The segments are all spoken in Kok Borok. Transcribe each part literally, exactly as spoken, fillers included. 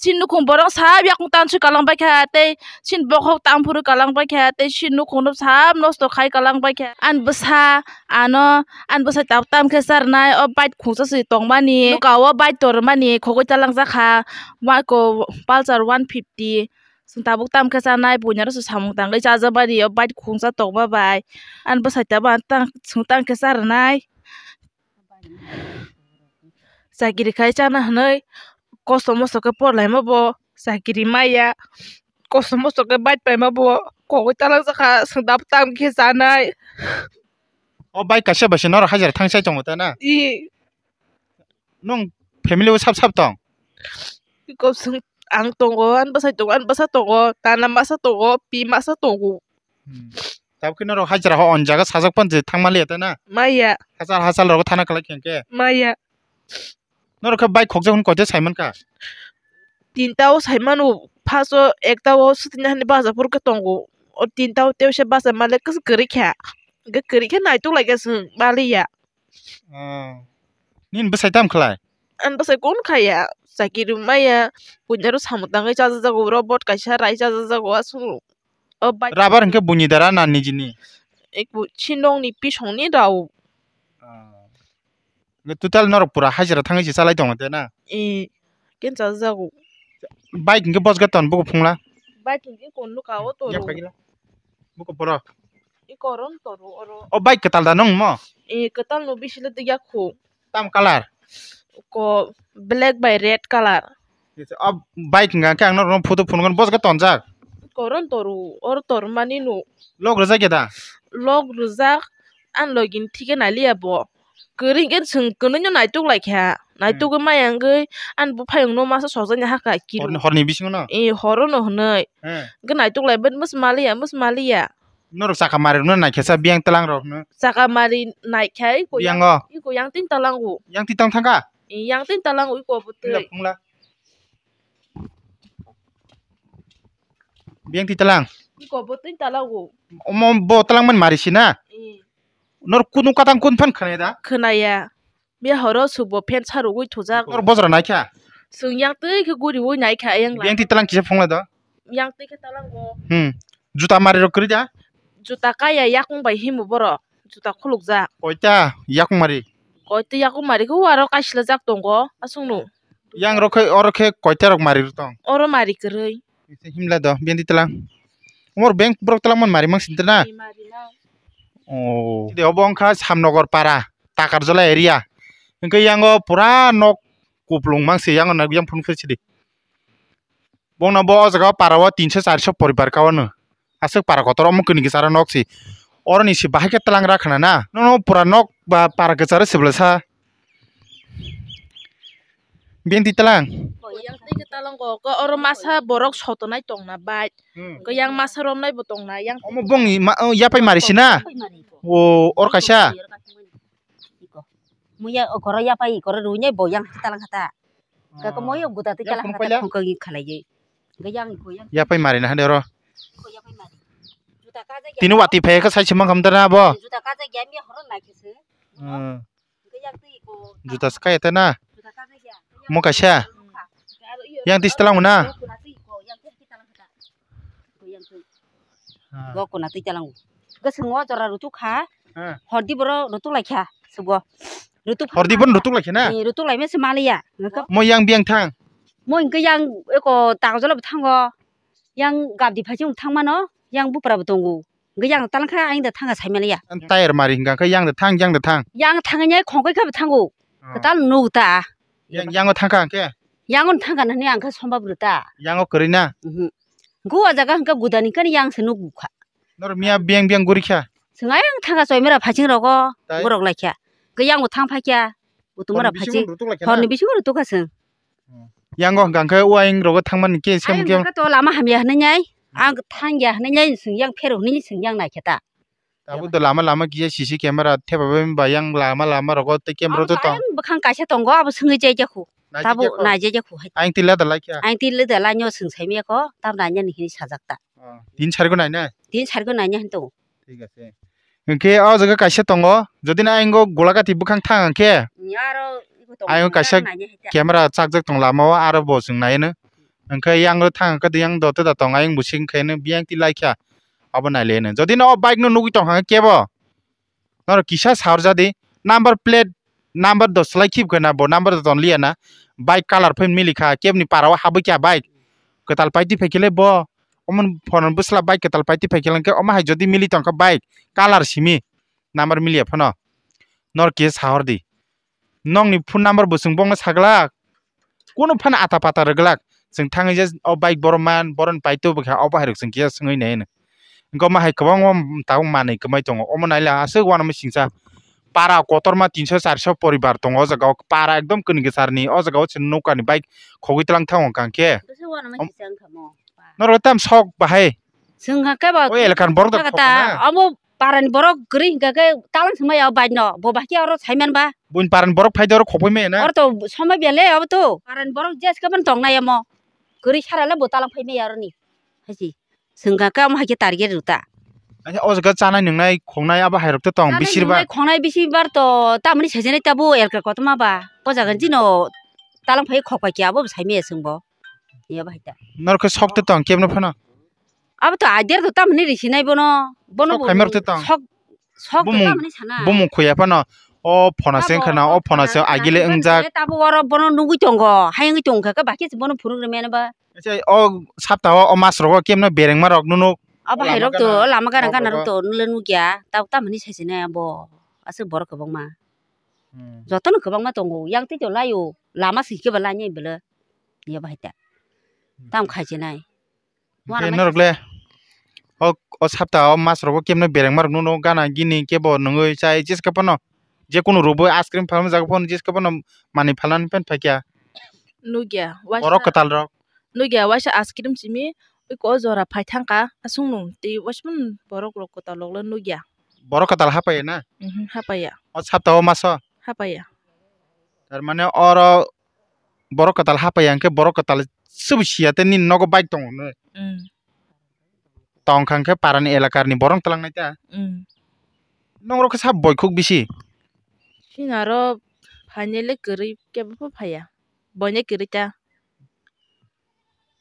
Chini nukhung borok sab yakung tanswi kalang bai kha, tei chini bokhok tang phuru kalang bai kha, tei chini nukhung no sab nosto khai kalang bai kha. Ani bwsa ano, ani bwsa tab tam khe charnai, o bike khungsa se tongmani, nuka o bike tormani khogwi talang jakha, mako Pulsar one fifty. Chwng tabuk tam khe chanai, buini aro se samung tangwi chajabari, o bike khungsa tongma bai. Ani bwsai tabuk ang tang, chwng tang khe charwnai. Chakiri khai chana hwnwi kosto mosto khe porlaima bo chakiri maya, kosto mosto khe bike paima bo kogwi talang jakha, chwng tabuk tam khe chanai. O bike kaisa bai se norok hajira thang sai tongo ta na? I. Nwng family o sab sab tong? Iko chwng ang tongo, ani bwsai tongo, ani bwsa tongo, nana masa tongo, pi masa tongo. Hmm. Tabukhe norok hajira ho on jaga sajak pan je thang maliya ta na? Maya. Hachal hachal rogo thana kwlai khe hwnkhe? Maya. Norok khe bike khokjak hwn koite sai mankha? Tinta o sai mano, first o ekta o swtwini hani baja phuru khe tongo. O tinta o tei se baja male kwrwi kha. Hwnkhe kwrwi khe naituk lai khe chwng maliya. Ah. Nini bwsai tam khlai? Ani bwsai kun khaya, chakiri maya, buini aro samung tangwi chajajago, robot kaisa rai chajajago, aswk. O bai- Rabar hwnkhe buini dara na nijini? Ek bu-, sinongni pisongni rao. Ah. Total norok pura hajira thangwi se chalai tongo de na? Eh, ken chajajago. Bike hwnkhe bosga ton bugo phungla? Bike hwnkhe kon nuka o toro. Yak pagila. Buko borok. Iko oro no toro oro. O bike kwtal da nung mo? Eh, kwtal no bisi le twi yakho. Tam colour? Ko black bai red colour. O bike hwnka khe ang norok photo phunukgo, bosga tonjak. Iko oro no toro, oro tor mani no. Lock rwjak ya da? Lock rwjak, ang logi ni thike nai liya bo. Kwrwi hwnkhe chwng kwnwi no naituk lai kha. Naitugwi maya wngwi ani buphayungno masa sokjaknai hakha kiru. Horni, horni bisingo no? Eh, horo no hwnwi. Hwnkhe naituk lai bai mwsma liya, mwsma liya. Norok chaka mari rwna naikha sa biyang twlang rok no? Chaka mari naikha iko yang, biyango? Iko yang tin talango. Yang tin tang thangkha? Eh, yang tin talango iko bwtwi. Phungla, phungla. Biyang twi talang. Iko bo twi talango. Omo bo talangmani mari si na? Eh. Nor kunu katang kun phan khwnaya da? Khwnaya. Bia horo subo phen sarugwi thujak. Nor bojra naikha? Chwng yang twi khe guriwi naikha yang la. Biyang twi talang kisa phungla do? Yang twi khe talango. Hmm. Juta mari rok kwrwi da? Juta kaya yakung bai himo borok. Juta khulukjak. Koita yakung mari? Koita yakung mari khe waro kaisilajak tongo aswkno. Yang rok khe, oro khe koita rok mari rw tong? Oro mari kwrwi. Himla do, biyang twi talang. Omor bank borok talangmani mari mang sini na? Mari mang. Oh. De obo wngkha Samnogor para, Takarjala area. Hwnkhe yango pura nok kuplung mang se, yango nak yang phun phun sidi. Bongno bo o jaga o para o tinso charso poribar ka o no. Aswk para kotor omo kini kwcharo nok si. Oro ni si bahai khe tlang ra khna na. Nono pura nok ba para kwcharo sibla sa. Biyang twi talang. Yang twi khe talango, ko oro masa borok sotonai tongna bai. Hmm. Ko yang masa romnai bo tongna, yang omo bongni ma, o, yapai mari si na? Yapai mari. O, or kaisa. Muya o koro yapai koro ruinai bo yang talang kha ta. Ka ko moyo guda twi yang kalang phunuk kha paila? Ta phungkang khalai. Ga yang ko yang. Yapai mari na hande oro. Ko yapai mari. Juta ka ja. Tini wati phai kha sai simang kham dara bo. Juta ka ja ya mi horo nai khe se. Hmm. Juta swkai ta na? Mo kaisa? Yang tis talang na? Go kuna twi talang. Go swngo jora rutuk kha. Hordi boro rutuk lai kha. Subo. Rutuk hordi bon rutuk lai kha na? Rutuk lai me se maliya. Mo yang biyang thang? Mo hingke yang eko tang jolo bo thango. Yang gabdi phai se thang mano. Yang bupra bo tongo. Hingke yang talangkha ayang da thangkha saimaliya. Tayar mari hingka khe yang da thang, yang da thang. Yang thangya khongkhe khe bo thango. Kwtal nuk ta. Yang, yang thangkha hingke? Yang thangkha nani ang khe somba bwrwi ta. Yang kwrwi na? Go o jaga hingke gudani kani yang se nuk bukha. Nor miya biyang biyang guri kha? Swng ayang thangkha choimera phaching rogo. Borok lai kha. Hingke yang bo thang phai kha. Butumora phaching. Horni bisingo rutuk lai kha na? Horni bisingo rutuk kha swng. Yango hwnkha khe uaing rogo thangmani khe sem khe. Ang to lama hamya hwnwi nai, ang thangya hwnwi nai, swng yang phero hwnwi swng yang naikhe ta. Tabuk do lama lama kisa C C camera thepa bai ba yang lama lama rogo tei camera to tong. Ang bwkhang kaisa tongo, abo swngwi jai jakhu. Tabuk nai jai jakhu hai. Ang tila da lai kha. Ang tila da lai nyo swng sai miya kho, tab nai nani hini sajak ta. Tin sari go nai na? Tin sari go nai na hinto. Thik ase. Hwnkhe o jaga kaisa tongo, jodi na ayang o golagati bwkhang thang hwnkhe, ayang o kaisa camera chakjak tong lama o, aro bo chwng nai no. Hwnkhe yang ro thang khe yang do te da tong ayang busi wngkhe nw biyang ti lai kha. Abo nai le nw. Jodi no o bike no nugwi tong kha khe kebo. Norok kisa saor jadi. Number plate number do slai khib khe na bo number do ton liya na. Bike color phai mili kha kebni para o habwi kha bike. Kwtal pai ti phai khe le bo. Omo phone bwsla bike kwtal pai ti phai khe lang khe omo hai jodi mili tong kha bike color simi. Number miliya phano. Norok kisa saor di. Nokni phone number bo chwng bokno saglak. Kunu phano ata pata rwglak. Chwng thangwi je o bike borok man, borokni paito bwkha obo hai rok chwng kisa swngwi nai hwno. Hwnkhe omo hai kwbangma tabuk manwi kwmai tongo. Omo naila aswk uanama singcha. Para kotorma tinso charso poribar tongo o jaga o. Para ekdom kwnwi kwcharni o jaga o chwng nokani bike khogwi tlang thango hwnkha khe. Bwswk uanama Om- singcha wngkha mo. Norok tam sok bahai. Chwng kha kebo O elakani borok da kha ta, khokma. Omo parani borok kwrwi hwnkha khe talang swngmaya o bike no. Bo bahai khe oro saiman ba. Buini parani borok phai de oro khokpai maya na. Oro to somai bia le abo to. Parani borok jes khe bono tong nai amo. Kwrwi sara le bo talang phai maya oro ni. Hai si. Chwng kha khe omo hai khe target rw ta. Acha o jaga chanai nwngnai khongnai abo hai rok to tong Chanai bisir ba. Nwngnai khongnai bisir bar to tamoni sejenai tabo elka kotorma ba. O jaga jino talang phai khok pai khe abo bo sai maya chwng bo. Iya bahai ta. Norok khe sok te tong kebno phano. Abo to idea to tamoni risinai bono. Bono Sok bo khaimar te tong. Sok, sok to Bumung, tamoni sana. Bumung khuya phano. O phona se Abo wngkha na, o o phona se phona agile sana. Wngjak. Tabo oro bono nugui tongo, hai wngwi tongkha khe, bakhe se bono phunuk rwmani ba. Acha, o sapta o, o mas rogo kemno berengma rok nunuk. Abo hai rok to, lama gana gana rok to nule nukya, tabuk tamoni saisinai abo. Aswk borok kwbangma. Hmm. Jotono kwbangma tongo, yang twi to laio, lama swi khe ba lainai bwle. Iya bahai ta. Hmm. Tam khaisinai. Hwnkhe norok le o, o sapta o mas rogo kemno berengma rok nunuk gana gini kebo nungui chai jeska phano je kunu rogo ice cream phalmani jaga phano jeska phano manwi phalnani phan phaikya. Nukya, waisa Borok kwtal rok. Nukya, waisa ice cream simi iko o jora phai thangkha aswk nung tei waisa phano borok rok kwtal rok le nukya. Borok kwtal hapaiya na? Mhm, hapaiya. O sapta o maso? Hapaiya. Tar mane oro borok kwtal hapaiya hwnkhe borok kwtal subu siya tei nini nogo bike tongo hwnwi. Mm. Tongkha hwnkhe parani elakar ni borok twlang nai ta. Mm. Nongrok khe sa boikhuk bisi. Chini aro phainai le kwrwi kebo pho phaiya. Boinai kwrwi ta.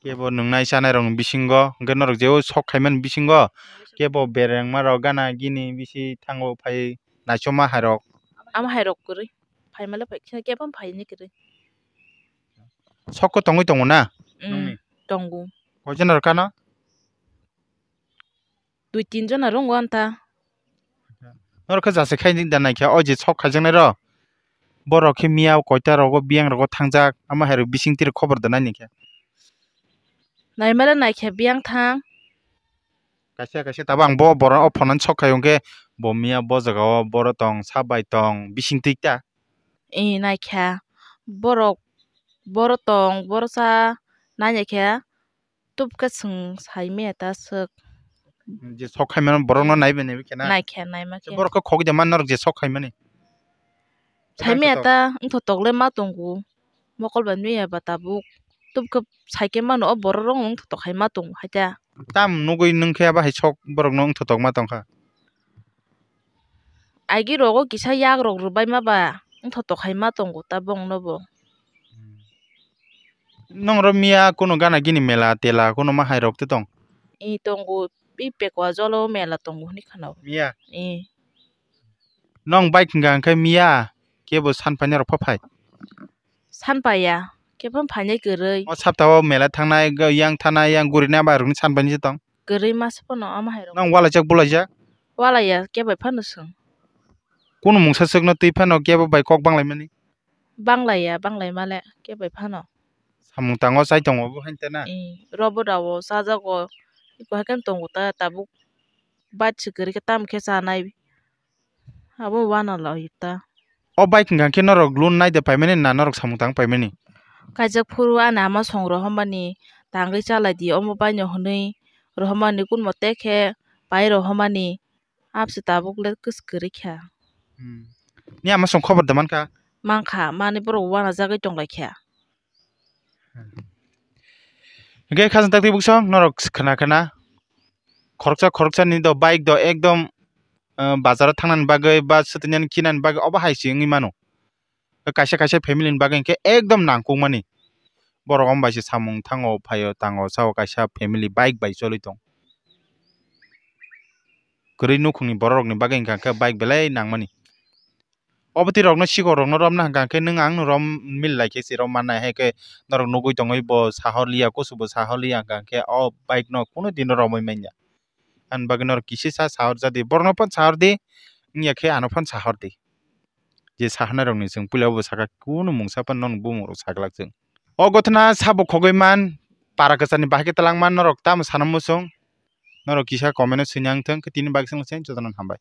Kebo nwngnai chanai rokni bisingo hwnkhe norok jeo sok khaimani bisingo kebo berengma rok gana gini bisi thango phai naichoma hai rok. Ama hai rok kwrwi. Phaimale phai khe kebo phaini kwrwi. Sok ko tongwi tongo na? Mm, nongni? Tongo. Koi jona rok kano? Dui tin jona rongo anta. Norok khe jase khai da naikha o je sok khaijaknai rok. Borok khe miya koita rogo biyang rogo thangjak ama hai rok bising twi rok khobor da nai naikha. Naimale naikha biyang thang. Kaisa kaisa tabang bo borok o phone ani sok khai hwnkhe bo miya bo jaga o boro tong sa bai tong bising twi ta. E naikha borok boro tong boro sa nai naikha. Tubkhe chwng saimaya ta swk. Je sok khaimano borokno naibe naibe khena. Naikhe naima khe. Borok khe khogwi da man norok je sok khaimani. Saimaya ta wngthotok le ma tongo. Mokol bai nuya ba tabuk. Tubkhe saikhe mano o borok rok wngthotok hai ma tongo hai ta. Tam nugwi nwngkhe abo hai sok borokno wngthotok ma tongkha. Agi rogo kisa yak rok rwbaima ba wngthotok hai ma tongo ta bongno bo. Nong oro miya kunu gana gini mela tela kunu ma hai rok te tong? I tongo, i pekwa jolo mela tongo hwnwi khwna. Miya? I. Nong bike hwnka hwnkhe miya kebo san paina rok pha phai? San paiya, kebo phainai kwrwi. O sapta o mela thangnai, yang thanai, yang gurinai bai rokni san painai se tong? Kwrwi masa phano ama hai rok. Nang walaijak bulaijak? Walaiya, kebo phano swng. Kunu mungsa swkno twi phano kebo bai kok banglaimani? Banglaiya, banglaimale, kebo phano. Samung tango chai tongo bo hain tena? Ee, robo rao chajago, iko haikhe tongo ta tabuk. Bike se kwrwi khe tamo khe chanai. Abo uanalo ta. O bike hwnka khe norok loan naide paimani na norok samung tang paimani? Kaijak phuru ani ama song rohormani tangwi chalai di omo baino hwnwi rohormani kunmo te khe pai rohormani abse tabuk le kwswk kwrwi kha. Hmm. Ni ama song khobor da mankha? Mankha, mani borok uanajagwi tonglaikha. Hwnkhe khajang takti bwsong norok khna khna khoroksa khoroksa ni do bike do ekdom, ah, bazar o thangnani bagwi ba swtwinani kinani bagwi obo hai se wngwi mano. Kaisa kaisa family ni bagwi hwnkhe ekdom nangkukmani. Borok omo bai se samung thango, phaio, tango, sao kaisa family bike bai choli tong. Kwrwi nukhungni borok rokni bagwi hwnkha khe bike belai nangmani. Obo twi rokno sikok rokno romna hwnkha khe nwng ang no rom mil lai khe se rom mannai, hai khe norok nugwi tongwi bo sahor liya, kusu bo sahor liya hwnkha khe o bike no kunu dino romwi manya. Ani bagwi norok kisi sa sahor jadi, borokno phano sahor di, wngya khe ano phano sahor di. Je saharnai rokni chwng puila bo saka kunu mungsa phano nono bumung rok saglak chwng. O gothana sabo khogwi man, para kwcharni bahai khe twlangma norok tamo sana muchung, norok kisa comment o swina wngthung, khe tini bagwi chwng se jotono hambai.